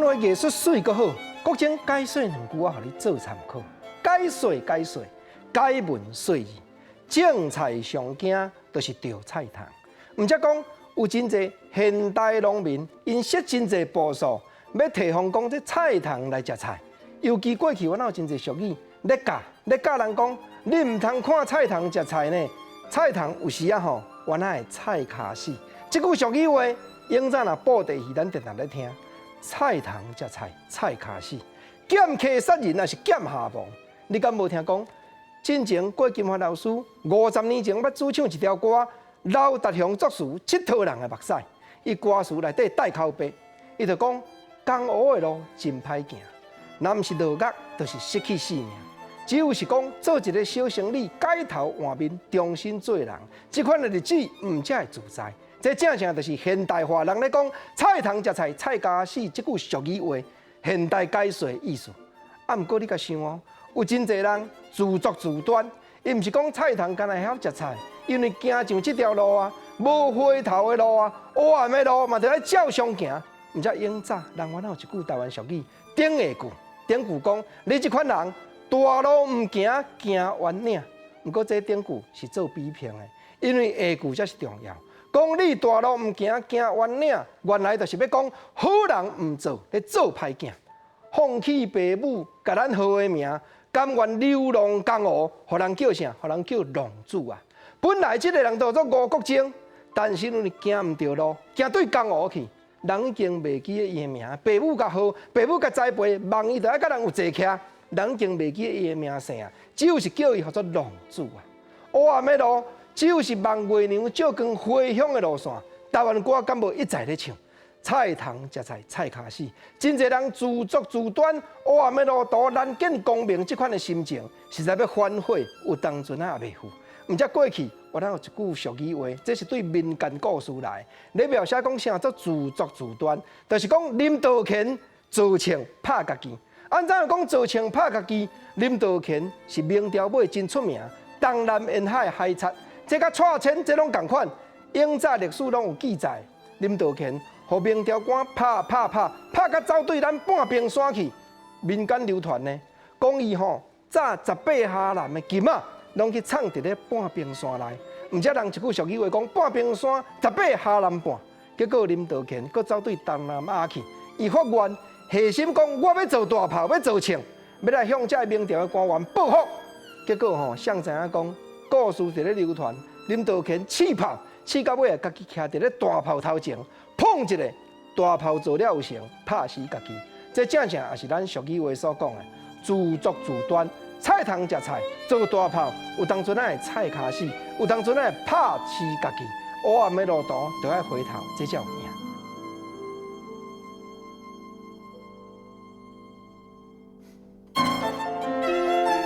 灣話藝術媠閣好，國珍解說兩句，我予你做參考。解說解說，解文說字，種菜上驚就是著菜蟲。毋則講有真濟現代農民，𪜶設真濟步數，欲提防講這菜蟲來食菜。尤其過去，阮有真濟俗語咧教咧教人講，你毋通看菜蟲食菜呢。菜蟲有時仔吼，原來會菜跤死。這句俗語話，永早若布袋戲，咱定定咧聽。菜蟲食菜，菜跤死。劍客殺人，抑是劍下亡。你敢無聽講？進前郭金發老師50年前捌主唱一條歌，劉達雄作詞，𨑨迌人的目屎。伊歌詞內底帶口白，伊就講江湖的路真歹行，若毋是落獄，就是失去性命。只有是講做一个小生理，改頭換面，重新做人，這款的日子毋才會自在。這正正就是現代話人咧講菜蟲食菜，菜跤死這句俗語話，現代解說的意思。啊，毋過你共想哦，有真濟人自作自端，伊毋是講菜蟲干焦會曉食菜，因為行上這條路啊，無回頭的路啊，黑暗的路嘛，著愛照常行。毋則永早人原來有一句台灣俗語，頂下句，頂句講你這款人大路毋行，行彎嶺。毋過這頂句是做比評的，因為下句才是重要。講你大路毋行，行彎嶺，原來就是欲講好人毋做，咧做歹囝，放棄爸母，共咱號的名，甘願流浪江湖，予人叫啥？予人叫浪子啊！本來這个人叫做吳國楨，但是因為行毋著路，行對江湖去，人已經袂記得伊的名，爸母共號，爸母共栽培，望伊著愛佮人有坐徛，人已經袂記得伊的名姓啊，只有是叫伊號做浪子啊。黑暗的路，只有是望月娘照光回鄉的路線。台灣歌敢無一再咧唱？菜蟲食菜，菜跤死。真濟人自作自端，黑暗的路途難見光明，這款的心情，實在欲反悔，有當陣仔也袂赴。毋則過去，我咱有一句俗語話，這是對民間故事來，咧描寫講啥做自作自端，就是講林道乾做銃拍家己。按怎樣講做銃拍家己？林道乾是明朝尾真出名，東南沿海海賊，這佮蔡牽這攏仝款，永早歷史攏有記載。林道乾予明朝官拍拍拍拍甲走對咱半邊山去，民間流傳呢，講伊吼早18哈林的金仔，攏去藏佇咧半邊山內。毋則人一句俗語話講半邊山十八哈林半，結果林道乾閣走對東南亞去，伊發願下心講我欲做大炮，欲做銃，欲來向這个明朝的官員報復。結果吼，誰知影講故事佇咧流傳，林道乾試炮試到尾啊，家己徛佇咧大炮頭前，砰一下，大炮做了有成，拍死家己。這正正也是咱俗語話所講的自作自端。菜蟲食菜，做大炮，有當陣仔會菜跤死，有當陣仔會拍死家己。黑暗的路途，著愛回頭，這才有影。